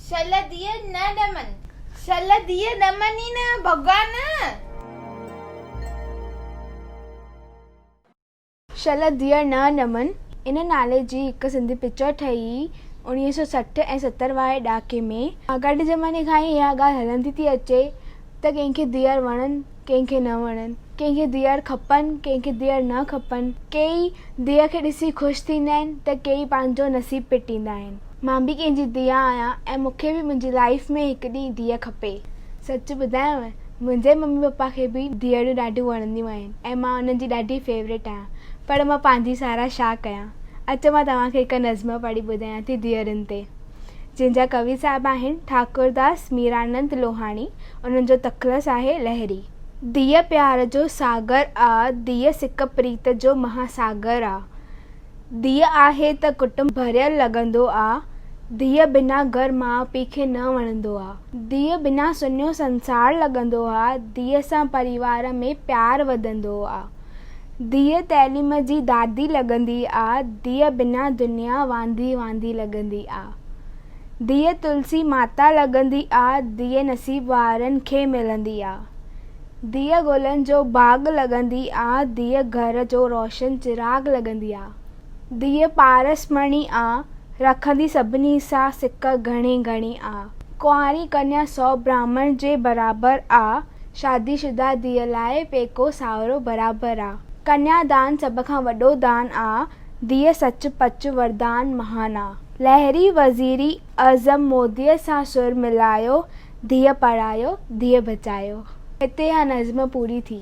شل ڌيء نه ڏمن. شل ڌيء ڏمن ئي نه ڀڳوان. شل ڌيء نه ڏمن ان نالي جي هڪ سنڌي پڪچر ٺهي هئي 1960 ۽ 70 واري ڏهاڪي ۾. آڳاٽي زماني کان ئي اها ڳالهه هلندي ٿي اچي ته ڪنهن کي ڌيئر وڻن ڪنهن کي نه وڻن، ڪنهن کي ڌيئر کپن ڪنهن کي ڌيئر نه کپن، ڪيئي ڌيء کي ڏسي خوش ٿيندا آهن ته ڪيئي پنهنجو نصيب پٽيندا آهن. مان به ڪنهن جي ڌيء آهيان ۽ مون کي به منهنجي لائيف ۾ هڪ ڏينهن ڌيء کپي. سچ ٻڌايانو منهنجي ممي پپا کي به ڌيئرون ڏاڍيون وڻنديون آهن ۽ مان انهن جي ڏاڍي فيوريٽ آهيان پر مان پنهنجي ساراهه ڇا ڪيان. اچو مان توهان کي هڪ نظم پڙهي ٻڌايان ٿي ڌيئرن تي جنهن جا ڪوي صاحب آهن ٺاڪرداس ميرانند لوهاڻي انهن جو تخلص آهي لهري. ڌيء پيار جو ساگر آ، ڌيء سڪ پريت جو مها ساگر آ. ڌيء آهي ته ڪٽنب ڀريل لڳندو آ، ڌيء بنا گهر ماء پيء کي نه وڻندو آ. ڌيء بنا سڃو سنسار لڳندو آ، ڌيء سان پريوار ۾ پيار وڌندو آ. ڌيء تعليم جي دادي لڳندي آ، ڌيء بنا دنيا واندي واندي لڳندي آ. ڌيء تلسي ماتا لڳندي آ، ڌيء نصيب وارن کي ملندي آ. ڌيء گلن جو باغ لڳندي آ، ڌيء گهر جو روشن چراغ لڳندي آ. ڌيء پارس مڻي آ، رکندي سڀني سان سڪ گهڻي گهڻي آ. ڪنواري ڪنيا سو براهمڻ جي برابر آ، شادي شده ڌيء لاء پيڪو ساهرو برابر آ. ڪنيا دان سڀ کان وڏو دان آ، ڌيء سچ پچ وردان مهان آ. لهري وزيري اعظم موديء سان سر ملايو، ڌيء پڙهايو، ڌيء بچايو. هتي اها نظم پوري ٿي.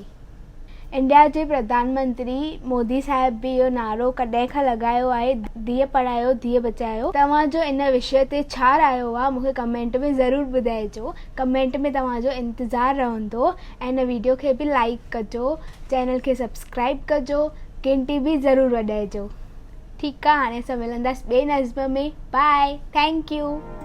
انڊيا جي پرڌان منتري مودي صاحب به اهو نعرو ڪڏهن کان لڳايو آهي ڌيء پڙهايو ڌيء بچايو. توهان جو ان وشيه تي ڇا رايو آ مون کي ڪمينٽ ۾ ضرور ٻڌائجو. ڪمينٽ ۾ توهان جو انتظار رهندو ۽ هن ويڊيو کي به لائيڪ ڪجو چينل کي سبسڪرائيب ڪجو گهنٽي به ضرور وڄائجو. ٺيڪ آ هاڻي اسان ملنداس ٻئي نظم ۾ باء thank you.